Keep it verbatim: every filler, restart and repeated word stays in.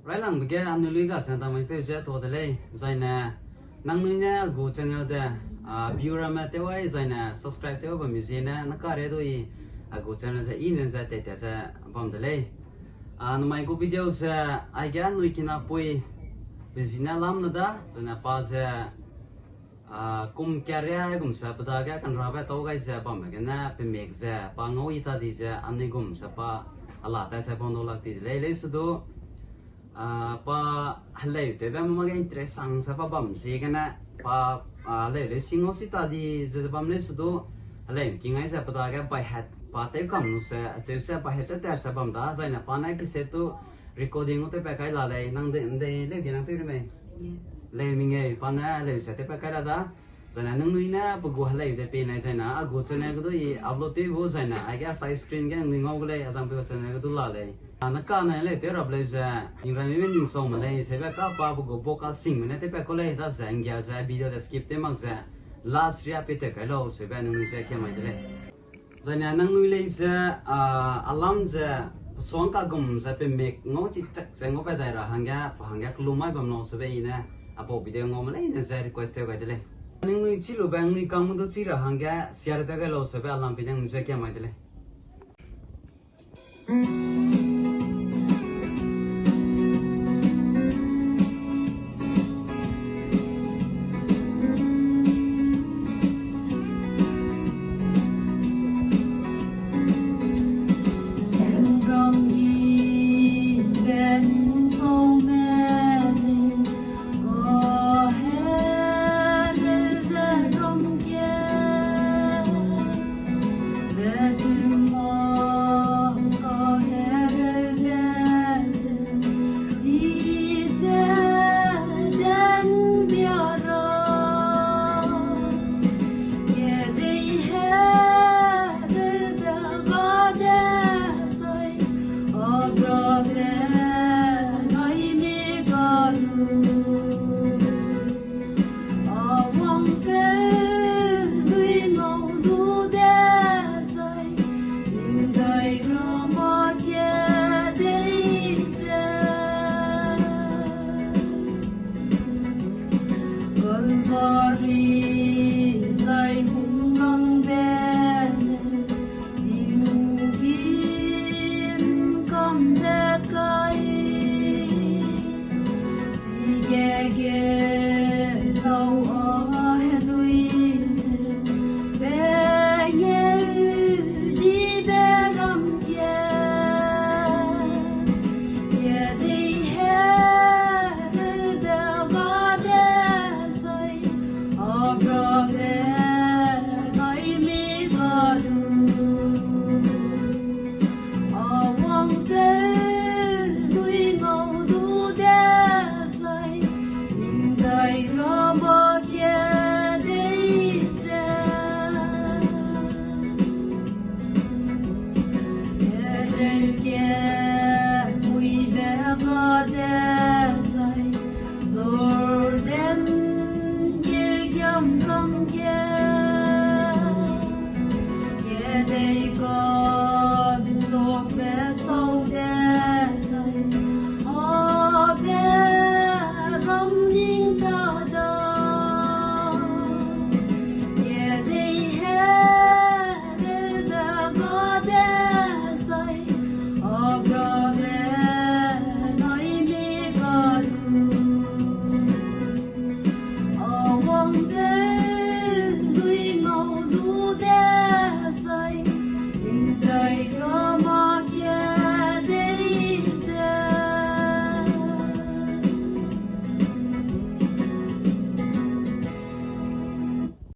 Railangbe ge anui lui ga se damai peu ze to de lei, zaine nangnui ne a gu channel de, a, view ramme tew ai, zaine subscribe tew bam ziene, na kare du i a gu channel ze i ne ze tei tat ze bam de lei. A, namai gu video ze, aige anui kinapui, pe zi ne lam ne da, zaine pa ze, a, kum karia gum se pe dage kanrabe tau gai ze bamme gene, pe mek ze, pa ngau i ta di ze, anui gum se pa, a la tat ze bam dau lak ti de lei, lei su du, a, pa heleu tewbe mâ ge interest sang se pa bam ziegene, pa, a, heleu leu si ngau si ta di ze bam lei su du, heleu king ai ze pe dage baihat pa tew kam lu se, acheu se baihat tew tat se bam da, zaine pa ne ki se tu, recording u tewpat kai la lei, nang de, ndei leu ge nang tew ri mei. Leu mingeu, pa ne leu se tewpat kai la da. Zaine nangnui ne pe gu heleu de pei nai zaine, a gu channel ge du i upload tew bu zaine, aige side screen ge nangnui ngau gu lei, azang pe channel ge du la lei. A, na kane leu tew rap leu ze, ningraimime ningsau me lei, seube ka pa pe gu vocal singme ne tewpat kau lei, daze nggia ze video de skip tew mak ze, last ria pei tew kai lau, seube nangnui ze kiamai de lei. Zaine nangnui lei ze, a, alam ze, pesuang kagum ze pe mek ngau chichak ze ngau pat dai ra hangge, pa hangge kelum mai bam lau seube i ne, a pau video ngau me leine ze request tew gai de lei. Nangnui chi lube nangnui kangme du chi ra hangge, share tew gai lau seube alam pei nangnui ze kiamai de lei.